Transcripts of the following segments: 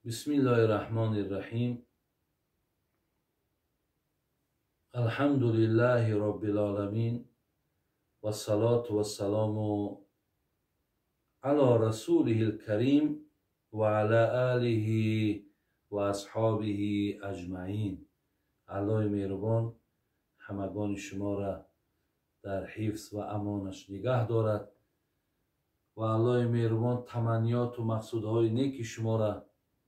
Бисмиллоҳи раҳмони раҳим. Алҳамдулиллаҳи роббил оламин вассалоту вассалому ало расулиҳил карим ва ала олиҳи ва асҳобиҳи аҷмаин. Аллоҳи меҳрубон ҳамагони шуморо дар ҳифз ва амонаш нигаҳ дорад ва Аллоҳи меҳрубон таманниёту мақсудҳои неки шуморо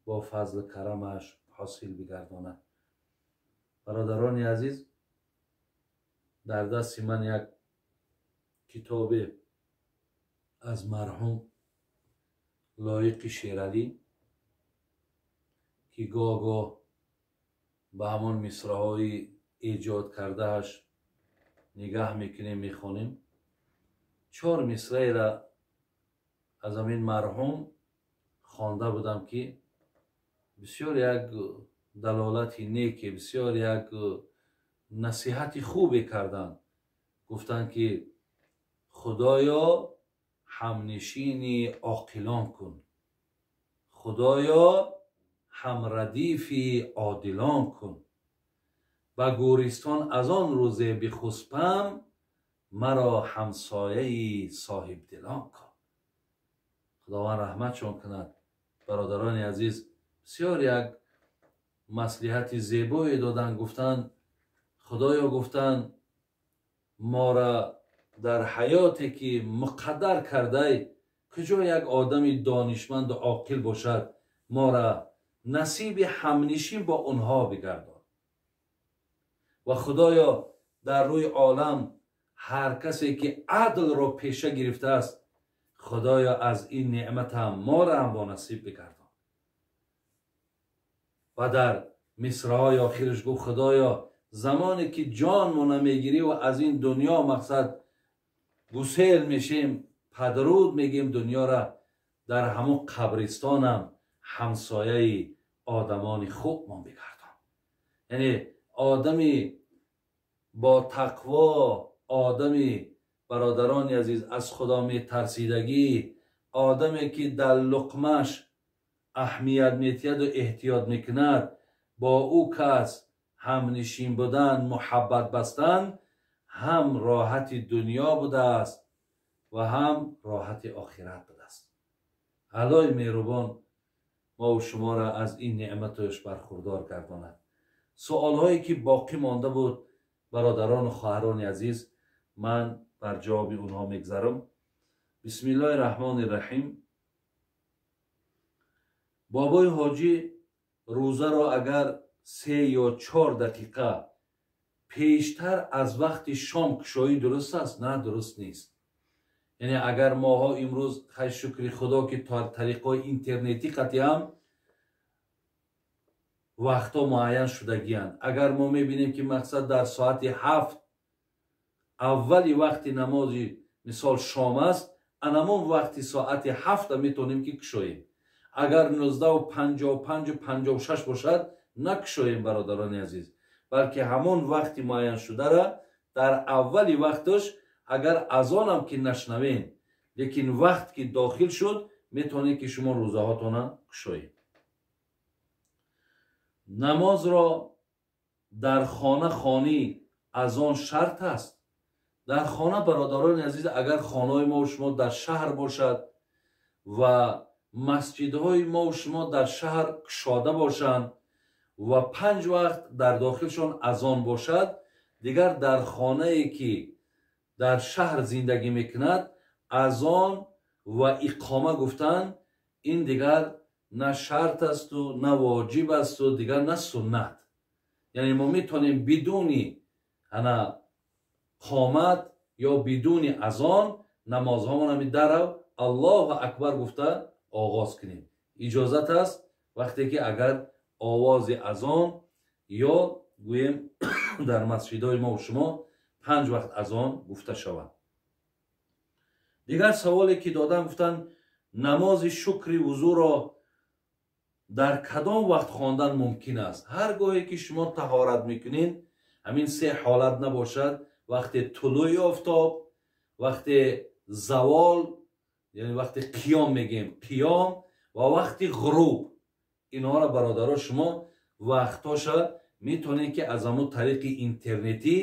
бо фазлу карамаш ҳосил бигардонад. Бародарони азиз, дар дасти ман як китобе аз марҳум Лоиқи Шералӣ, ки гоҳ-гоҳ ба ҳамон мисраҳои эҷод кардааш нигаҳ мекунем, мехонем. 4 мисраеро аз ҳамин марҳум хонда будам, ки бисёр як далолати неке, бисёр як насиҳати хубе карданд. Гуфтанд, ки Худоё ҳамнишини оқилон кун, Худоё ҳамрадифи одилон кун, ба гӯристон аз он рӯзе бихуспам, маро ҳамсояи соҳибдилон кун. Худованд раҳматшон кунад. Бародарони азиз, бисёр як маслиҳати зебое доданд. Гуфтанд, Худоё, гуфтанд, моро дар ҳаёте ки муқаддар кардай, куҷо як одами донишманду оқил бошад, моро насиби ҳамнишин бо онҳо бигардон. Ва Худоё дар рӯи олам ҳар касе ки адлро пеша гирифтааст, Худоё аз ин неъматам моро ҳам бо насиб бигардон. Ва дар мисраҳои охираш гуфт, Худоё замоне ки ҷонмо намегирӣ ва аз ин дунё мақсад гусел мешем, падруд мегем дунёра, дар ҳамон қабристонам ҳамсояи одамони хубмон бигардон. Яъне одами бо тақво, одами, бародарони азиз, аз Худо метарсидагӣ, одаме ки дар луқмаш аҳамият метиҳаду эҳтиёт мекунад, бо ӯ кас ҳамнишин будан, муҳаббат бастан ҳам роҳати дунё будааст ва ҳам роҳати охират будааст. Аллоҳи меҳрубон мову шуморо аз ин неъматаш бархурдор гардонад. Суолҳое ки боқӣ монда буд, бародарону хоҳарони азиз, ман бар ҷавоби онҳо мегзарам. Бисмиллоҳи раҳмони раҳим. Бобои ҳоҷӣ, рӯзаро агар 3 ё 4 дақиқа пештар аз вақти шом кушоӣ дуруст аст? На, дуруст нест. Яъне агар моҳо имрӯз, хай шукри Худо, ки тариқҳои интернетӣ қатъиам вақтҳо муайян шудагиянд. Агар мо мебинем, ки мақсад дар соати 7 аввали вақти намози мисол шом аст, анамон вақти соати 7 метавонем ки кушоем. Агар 19:55 56 бошад, накушоем, бародарони азиз, балки ҳамон вақти муайяншудара дар аввали вақташ, агар азонам ки нашнавем, лекин вақт ки дохил шуд, метавонед ки шумо рӯзаҳотона кушоед. Намозро дар хона хонӣ аз он шарт аст? Дар хона, бародарони азиз, агар хонаҳои мо шумо дар шаҳр бошад ва масҷидҳои мо шумо дар шаҳр кушода бошанд ва 5 вақт дар дохилшон азон бошад, дигар дар хонае ки дар шаҳр зиндагӣ мекунад, азон ва иқома гуфтан ин дигар на шарт асту, на воҷиб асту, дигар на суннат. Яъне мо метавонем бидуни ана қомат ё бидуни азон намозҳомон ҳами дарав Аллоҳу акбар гуфта оғоз кунем. Иҷозат аст вақте ки агар овози азон ё гӯем дар масҷидҳои мо шумо 5 вақт азон гуфта шавад. Дигар саволе ки додам, гуфтанд, намози шукри вузӯро дар кадом вақт хондан мумкин аст? Ҳар гоҳе ки шумо таҳорат мекунед, ҳамин 3 ҳолат набошад: вақте тулӯи офтоб, вақте завол, яъне вақте қиём мегем, қиём, ва вақти ғуруб. Инҳоро, бародаро, шумо вақтҳоша метавонед, ки аз ҳамун тариқи интернетӣ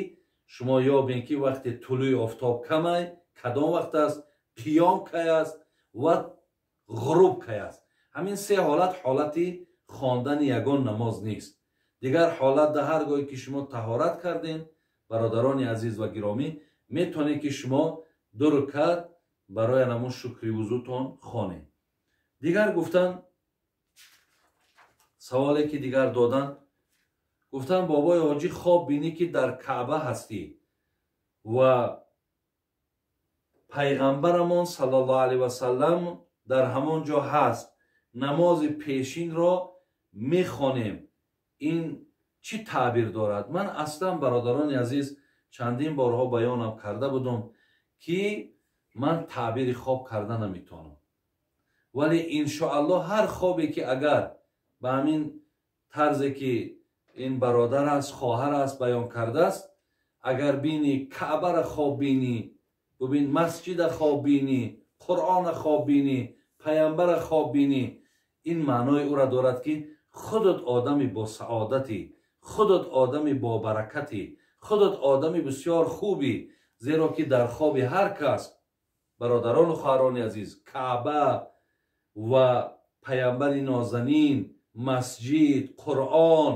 шумо ёбед, ки вақте тулӯи офтоб камай кадом вақт аст, қиём кай аст ва ғуруб кай аст. Ҳамин се ҳолат ҳолати хондани ягон намоз нест. Дигар ҳолат да ҳар гоҳе ки шумо таҳорат кардем, бародарони азиз ва гиромӣ, метавонед, ки шумо ду рукат барои ҳамун шукри вузӯтон хонед. Дигар гуфтан, саволе ки дигар додан, гуфтан: бобои ҳоҷӣ, хоб бинӣ, ки дар Каъба ҳастӣ ва пайғамбарамон саллаллоҳу алайҳи васаллам дар ҳамон ҷо ҳаст, намози пешинро мехонем, ин чӣ таъбир дорад? Ман аслан, бародарони азиз, чандин борҳо баёнам карда будам, ки ман таъбири хоб карда наметавонам, вале иншоаллоҳ ҳар хобе ки агар ба ҳамин тарзе ки ин бародар аст, хоҳар аст, баён кардааст, агар бинӣ, Каъбара хоб бинӣ, бубин, масҷида хоб бинӣ, Қуръона хоб бинӣ, паямбара хоб бинӣ, ин маънои ӯра дорад, ки худат одами босаодатӣ, худат одами бобаракатӣ, худат одами бисёр хубӣ. Зеро ки дар хоби ҳар кас, бародарону хоҳарони азиз, Каъба ва паямбари нозанин, масҷид, Қуръон,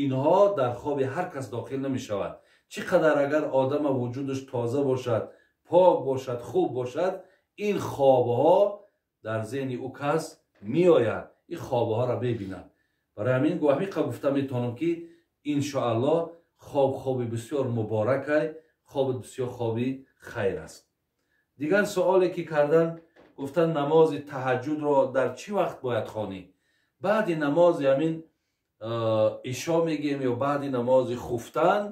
инҳо дар хоби ҳар кас дохил намешавад. Чӣ қадар агар одама вуҷудаш тоза бошад, пок бошад, хуб бошад, ин хобҳо дар зеҳни ӯ кас меояд, ин хобҳоро мебинад. Барои ҳамин ҳамиқа гуфта метавонам, ки иншоаллоҳ хоб хоби бисёр муборакай, хоби бисёр хоби хайр аст. Дигар суоле ки кардан, гуфтан: намози таҳаҷҷудро дар чӣ вақт бояд хонӣ? Баъди намози ҳамин ишо мегӯем ё баъди намози хуфтан,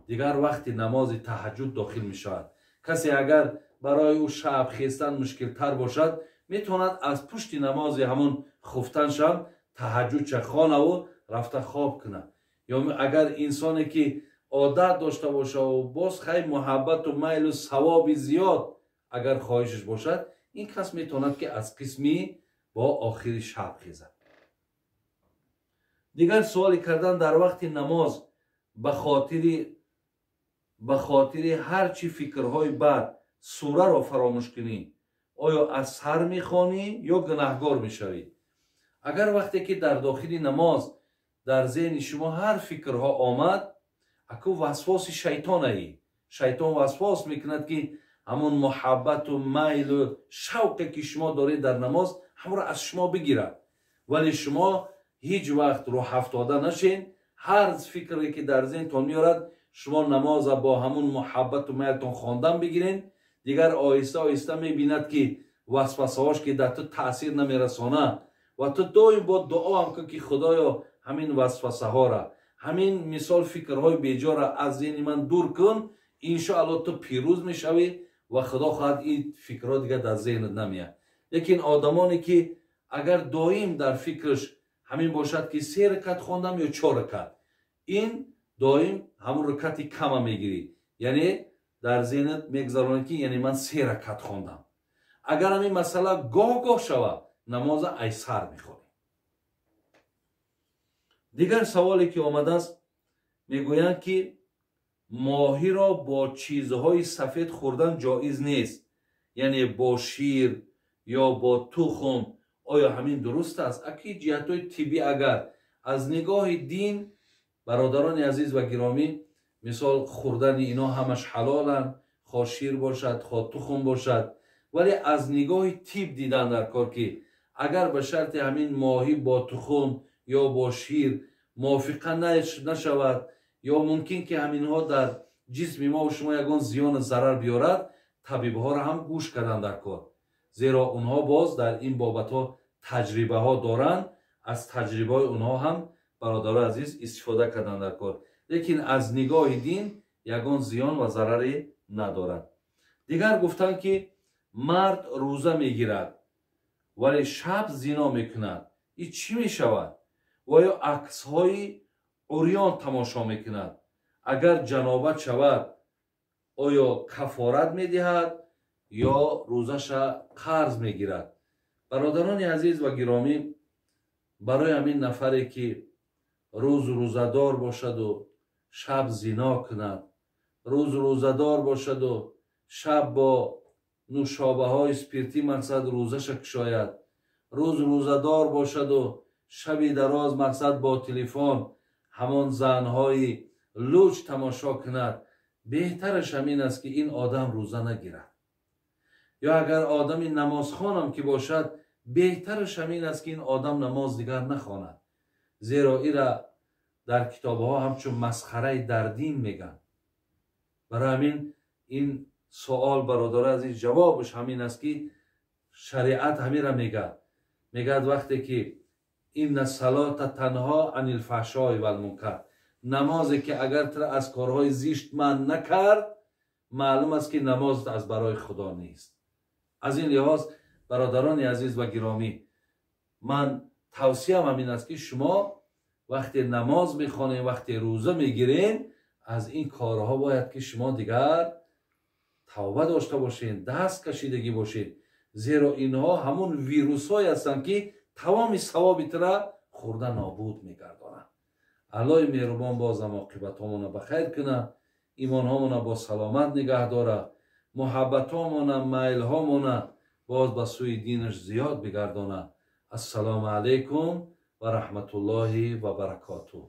дигар вақти намози таҳаҷҷуд дохил мешавад. Касе агар барои ӯ шаб хестан мушкилтар бошад, метавонад аз пушти намози ҳамон хуфтаншам таҳаҷҷудча хонаву рафта хоб кунад. Ё агар инсоне ки одат дошта бошаву боз хай муҳаббату майлу савоби зиёд агар хоҳишаш бошад, ин кас метавонад, ки аз қисми бо охири шаб хезад. Дигар суоле кардан: дар вақти намоз ба хотири ҳар чӣ фикрҳои бад сураро фаромӯш кунӣ, оё аз сар мехонӣ ё гунаҳгор мешавӣ? Агар вақте ки дар дохили намоз дар зеҳни шумо ҳар фикрҳо омад, аку васвоси шайтонаи, шайтон васвос мекунад, ки ҳамон муҳаббату майлу шавқе ки шумо доред дар намоз, ҳамонро аз шумо бигирад. Вале шумо ҳеҷ вақт рӯҳафтода нашед. Ҳар фикре ки дар зеҳнтон меорад, шумо намоза бо ҳамун муҳаббату майлтон хондан бигиред. Дигар оҳиста оҳиста мебинад, ки васвасаҳош ки дар ту таъсир намерасонад, ва ту доим бо дуо ҳам кун, ки худоё, ҳамин васвасаҳора, ҳамин мисол фикрҳои беҷора аз зеҳни ман дур кун. Иншоалло ту пирӯз мешавӣ ва худо хоҳад, ин фикрҳо дигар дар зеҳнат намеяд. Лекин одамоне ки агар доим дар фикраш ҳамин бошад, ки се ракат хондам ё чор ракат, ин доим ҳамун ракати кама мегирӣ, яъне дар зеҳнат мегузаронад, ки яъне ман се ракат хондам. Агар ҳамин масъала гоҳ гоҳ шавад, намоза айсар мехонӣ. Дигар саволе ки омадааст, мегӯянд, ки моҳиро бо чизҳои сафед хӯрдан ҷоиз нест, яъне бо шир ё бо тухм, оё ҳамин дуруст аст? Аки ҷиҳатҳои тиббӣ, агар аз нигоҳи дин, бародарони азиз ва гиромӣ, мисол хӯрдани ино ҳамаш ҳалоланд, хо шир бошад, хо тухм бошад, вале аз нигоҳи тиб дидан дар кор, ки агар ба шарти ҳамин моҳӣ бо тухм ё бо шир мувофиқа нашавад ё мумкин ки ҳаминҳо дар ҷисми мо шумо ягон зиёну зарар биёрад, табибҳоро ҳам гӯш кардан дар кор, зеро онҳо боз дар ин бобатҳо таҷрибаҳо доранд. Аз таҷрибаҳои онҳо ҳам, бародарои азиз, истифода кардан дар кор. Лекин аз нигоҳи дин ягон зиён ва зараре надорад. Дигар гуфтанд, ки мард рӯза мегирад, вале шаб зино мекунад, ин чӣ мешавад? Ва ё аксҳои урён тамошо мекунад, агар ҷанобат шавад, оё кафорат медиҳад ё рӯзаша қарз мегирад? Бародарони азиз ва гиромӣ. Барои ҳамин нафаре ки рӯз рӯзадор бошаду шаб зино кунад, рӯз рӯзадор бошаду шаб бо нӯшобаҳои спиртӣ мақсад рӯзаша кушояд, рӯз рӯзадор бошаду шаби дароз мақсад бо телефон ҳамон занҳои луч тамошо кунад, беҳтараш ҳамин аст ки ин одам рӯза нагирад. Ё агар одами намозхонам ки бошад, беҳтараш ҳамин аст ки ин одам намоз дигар нахонад, зеро ира дар китобҳо ҳамчун масхараи дар дин мегӯянд. Барои ҳамин ин суол, бародари азиз, ҷавобаш ҳамин аст ки шариат ҳамира мегӯяд. Мегӯяд вақте ки инна салота танҳо анил фаҳшои валмункар, намозе ки агар тура аз корҳои зишт манъ накард, маълум аст ки намозат аз барои Худо нест. Аз ин лиҳоз, бародарони азиз ва гиромӣ, ман тавсиям ҳамин аст ки шумо вақте намоз мехонед, вақте рӯза мегиред, аз ин корҳо бояд ки шумо дигар тавба дошта бошед, даст кашидагӣ бошед, зеро инҳо ҳамун вирусҳое ҳастанд ки тамоми савоби тура хӯрда нобуд мегардонанд. Аллоҳи меҳрубон бозам оқибатҳомона ба хайр кунад, имонҳомона бо саломат нигаҳ дорад, муҳаббатҳомона, майлҳомона боз ба сӯи динаш зиёд бигардонад. Ассалому алайкум ва раҳматуллоҳи ва баракотуҳ.